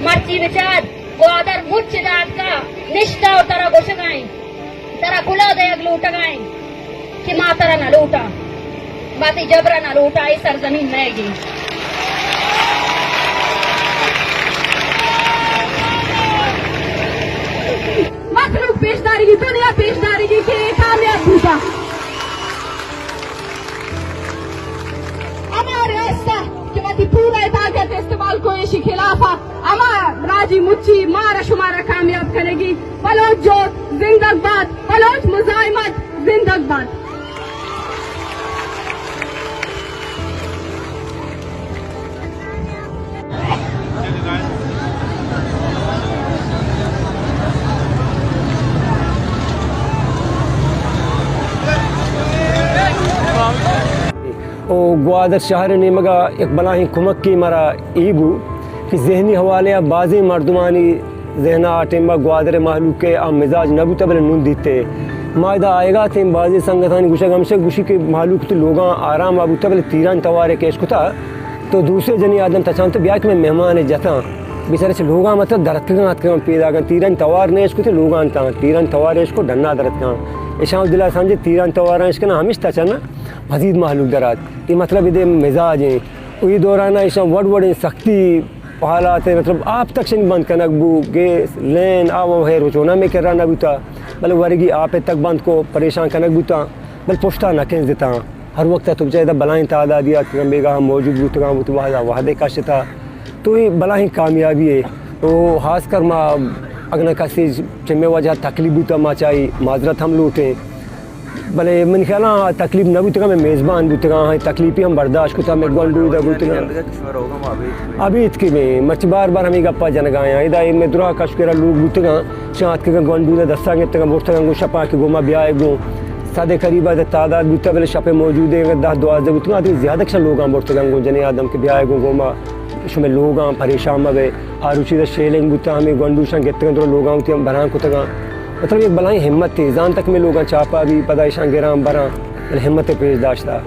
مرچی بچار، گوادر مچ داتکا نشتہ و ترا گوشگائیں، ترا کلوہ دیگ لوٹگائیں کہ ما ترا نہ لوٹاں، ما تئی جبرا نہ لوٹاں، اے سرزمین مئیگیں۔ مخلوق پیش دارگی، دنیا پیش دارگی کہ اے کامیاب بوتا۔ ہما ریاست ء کہ وتی پورا طاقت استعمال کو ایشی خلاف ء، ہما راجی مچی مارا شمارا کامیاب کنگی۔ بلوچ جوڑ زندگ باد، بلوچ مزاحمت زندگ باد۔ او گوادر شہر ء نیمگ ء یک بلاہیں کمکے مارا اے بو کہ ذہنی حوالے ء بازیں مردمانی ذہن ء آ ٹائم ء گوادر ء مہلوک ء آ مزاج نہ بوتہ، بلے نون دیتے۔ ما ادا آیگ ء اتیں، بازیں سنگتانی گوشگ ہمشہ گوشی کہ مہلوک وتی لوگاں آرام ء بوتہ، بلے تیران توار ء کہ اش کتہ تو دوسرے جنی آدم تچان تو بیا کہ مئے مہمان ء جتاں۔ بیچارہ چہ لوگاں مطلب درتکگاں اتکگاں پیداگاں، تیران توار نہ اش کتہ لوگاں تاں، تیران توار اش کو ڈنا درتکاں۔ اشاں دل ء سمجھے تیران توار اش کناں ہمیش تچن مزید مہلوک درات۔ اے مطلب ادے مزاج ایں۔ و اے دوران ء ایشاں وڑ وڑیں سختی حالات ء، مطلب آپ تک شنگ بند کنگ بو، گیس، لین، آ و ہیر و چونا مئے کرا نہ بوتا، بلے ورگی آپ ء تک بند کو پریشان کنگ بوتاں، بلے پشتا نہ کنزتاں۔ ہر وقت ء تو بچار ادا بلاہیں تعدادی آتکگاں، بیگاہ موجود بوتگاں، وتی وہدا وہدے کشتا۔ تو اے بلاہیں کامیابی ہے۔ تو خاص کر ما اگنا کسی چہ مئے وجہ تکلیف بوتا، ما چاہی معذرت ہم لوٹیں۔ بلے من خیال ء تکلیف نہ بوتگاں، مئے میزبان بوتگاں، آہاں تکلیفی ہم برداشت کتا، مئے گونڈو دا بوتگاں۔ ابیت کہ بیں، مرچی بار بار ہمیں گپا جنگا آیاں۔ ادا اے مئے دراہ کشکرا لوگ بوتگاں، شاں اتکگاں گونڈو دا دستاں گپتگاں، برتگاں گوں شپا کہ گوما بیائے گوں۔ صد قریب ء تعداد بوتا، بلے شپ موجود ایں، اگر دہ دوازدہ بوتگاں، ادی زیادہ کشاں لوگاں برتگاں گوں جنیں آدم کہ بیائے گوں گوما۔ شمئے لوگاں پریشان مہ بئے۔ آ روچی دا شیلنگ بوتا، ہمے گونڈوشاں گپتگاں، درو لوگاں وتی ہم براں کتگاں۔ مطلب یک بلاہیں ہمتے، زانتہ کہ مئے لوگاں چاپا بی، پدا ایشاں گراں براں، بلے ہمت پیش داشتا۔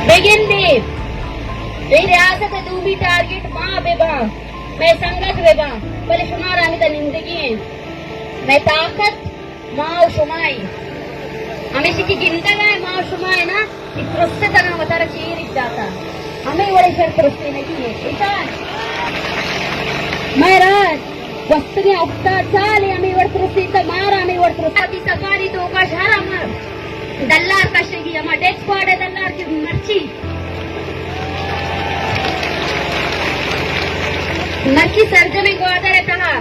بگندے، اے ریاست دومی ٹارگٹ ما بباں، مئے سنگت بباں، بلے شمارا ہمدا نندگی ایں۔ مئے طاقت ما و شما ایں۔ ہمیشی کہ گندگ ء ما و شما ایں نا، کہ ترستگاں وتارا چیر داتا۔ ہمے وڑے شر ترستینگی ہے۔ ایشان مئے راج گوستگیں ہفتاد سال ہمے وڑ ترستیتا، مارا ہمے وڑ ترست۔ وتی سفاری توکا شہر ہم دلار کشگی، ہما ڈیتھ اسکواڈ دلار کہ مرچی، مرچی سرجمیں گوادر تہا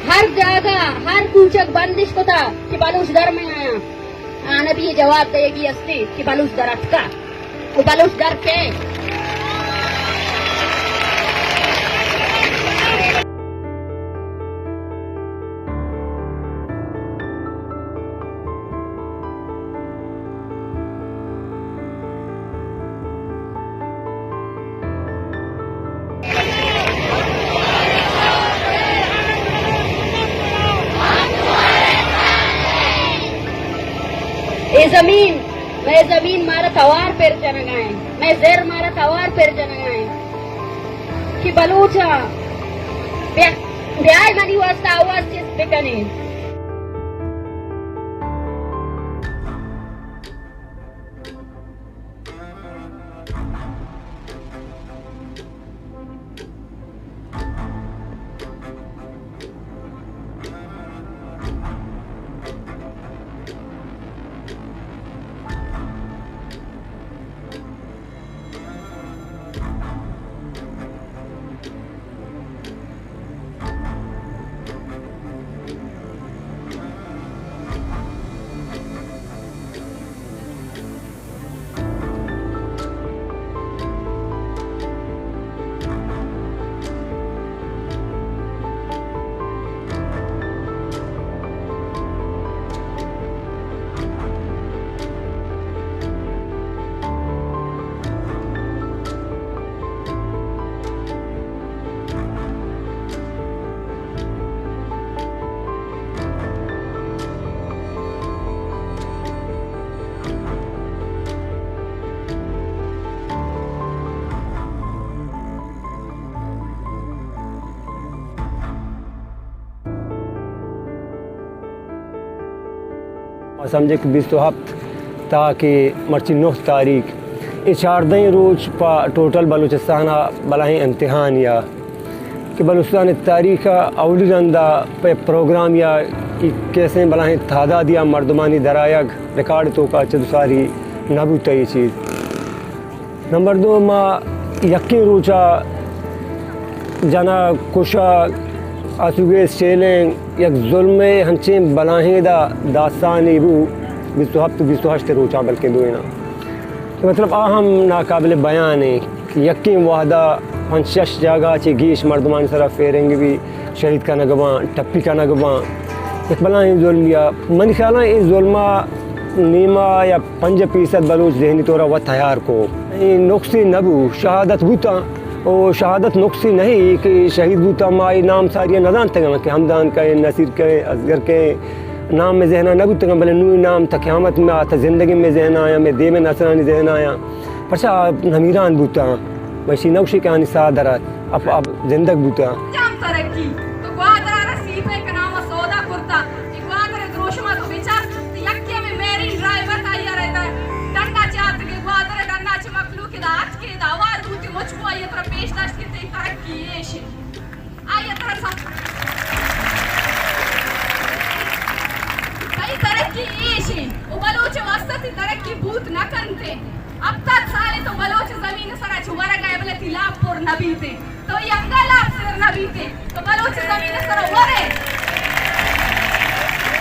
ہر جاگہ، ہر کوچگ بندش کتا کہ بلوچ در میں آیاں۔ آنبی یہ جواب دئیگی استے کہ بلوچ در اتکا و بلوچ در کے۔ اے زمین، مئے زمین مارا توار پر جنگا ایں، مئے زر مارا توار پر جنگا ایں کہ بلوچاں بیا، بیائے منی واسطہ آواز چست بکنیں۔ سمجھے کہ بیست و ہپت تا کہ مرچی نہ تاریخ، اے چاردہیں روچ پہ ٹوٹل بلوچستان ءَ بلاہیں امتحانے ءَ کہ بلوچستان ءِ تاریخ ءَ اولی رند ءَ پہ پروگرامے ءَ اے کسیں بلاہیں تعدادے ءَ مردمانی درآیگ ریکارڈ ءِ توکا چد ساری نہ بوتہ اے چیز۔ نمبر دو، ما یکیں روچا جنگ، کشگ، آسو گیس شیلنگ، یک ظلمے ہنچیں بلاہیں دا داستانے بو، بیست و ہپت و بیست و ہشت روچاں بلکیں دوئیناں۔ کہ مطلب آ ہم ناقابل بیان ایں کہ یکیں وہدا پنچ شش جاگہ چہ گیش مردمانی سرا فیرنگ بی، شہید کنگ باں، ٹپی کنگ باں، یک بلاہیں ظلمے آ۔ منی خیالاں اے ظلما نیما یا پنجاہ فیصد بلوچ ذہنی طورا وت تیار کو۔ اے نقصے نہ بو، شہادت بوتاں، او شہادت نقصے نہیں کہ شہید بوتاں، ما اے نام ساری نہ زانتگاں کہ ہمدان کئے، نصیر کئے، اصغر کئے، نام مئے ذہنا نہ بوتگاں، بلے نوں اے نام تا قیامت مئے آ، تا زندگی مئے ذہنا آیاں، مئے دیم نسلانی ذہنا آیاں۔ پرچا نمیران بوتاں، وشی نوشی کہ آنی ساہ درات، اب، اب زندگ بوتاں۔ جام ترقی، تو گوادر ءَ را سی پیک نام ءَ سودا کرتا، اے گوادر ءِ دروشم ءَ تو بچار، تو یکے ہمے میرین ڈرائیور تا آئی ءَ را ادا ڈنڈا چہ آتکے، گوادر ءِ ڈنڈا چہ مخلوق ادا آتکے، ادا ہوار بوتی، مچ کو آئی ءَ ترا پیش داشت کہ تئی ترقی ایش انت۔ آئی ءَ ترا سم-، تئی ترقی ایش انت، او بلوچ ءِ واستہ تئی ترقی بوت نہ کنت انت۔ ہپتاد سال ءَ تو بلوچ زمین ءِ سرا چہ ورگ ءَ ئے، بلے تئی لاپ پر نہ بیت انت۔ تو اے انگا لاپ سیر نہ بیت ئے۔ تو بلوچ زمین ءِ سرا ورے۔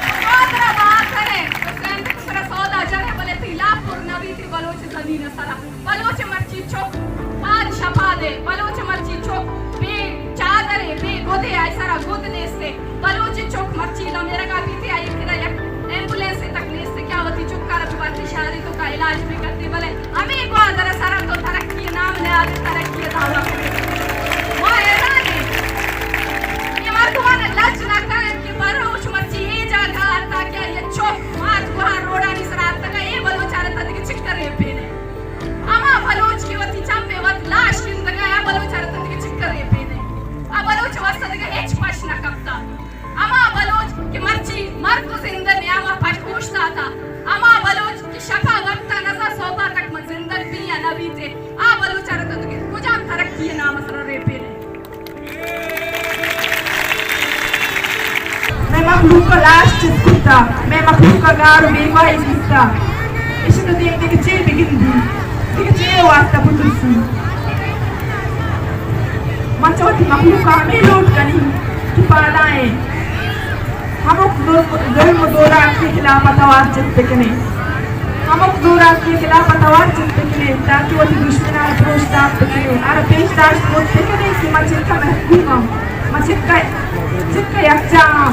تو گوادر ءَ بہا کنے۔ تو سیند ءِ سرا سودا جنے، بلے تئی لاپ پر نہ بیت ئے بلوچ زمین ءِ سرا۔ بلوچ مرچی چک پاد شپادے، بلوچ مرچی چک بے چادرے، بے گدے، آئی سرا گد نیستے۔ بلوچ چک مرچی لمیرگا بیتے، آئی کرا یک ایمبولینس تک نیستے، کیا وتی چکا را ببرتے شہرے توکا علاج بکتے، بلے ہمے گوادر سرا تو ترقی نام نیاد، ترقی دعویٰ کرتے۔ ما حیران ہیں۔ اے مردمان لج نہ کن کہ بلوچ مرچی اے جاگہ آتا کہ آئی چک مات گوہار روڈانی سرا آتکا، اے بلوچ آرتا دگہ چکر ریپینے۔ ہما بلوچ کہ وتی چم ءَ وت لاش گندگ ءَ، آ بلوچ ءَ را تاں دگہ چکر ریپین ءَ۔ آ بلوچ ءِ واستہ دگہ ہچ پش نہ کپتگ۔ ہما بلوچ کہ مرچی مرگ ءُ زند ءِ نیام ءَ پش اوشتاتگ۔ ہما بلوچ کہ شپ ءِ وقت ءَ نزانت سہب ءَ تک من زندگ بیں یا نہ بیت ئے۔ آ بلوچ ءَ را تاں دگہ کجام ترقی ءِ نام ءِ سرا ریپین ئے؟ مئے مخلوق ءَ لاش چست کتگ، مئے مخلوق ءَ گار ءُ بیگواہی دیستگ۔ ایشی ءَ دیم دگہ چے بگندی؟ دگہ چے ءِ واستہ بترسی؟ من چہ وتی مخلوق ءَ ہمے لوٹ کنیں کہ پادا ایں۔ ہمک ظلم، ظلم ءُ زوراکی ءِ خلاف ءَ توار جت بہ کنیں۔ ہمک زوراکی ءِ خلاف ءَ توار جت بہ کنیں، تاکہ وتی دشمناں ءَ پروش دات بہ کنیں، آ را پیش داشت کت بہ کنیں کہ ما چنکا محکوم آں، ما چنکا، چنکا یکجاہ آں۔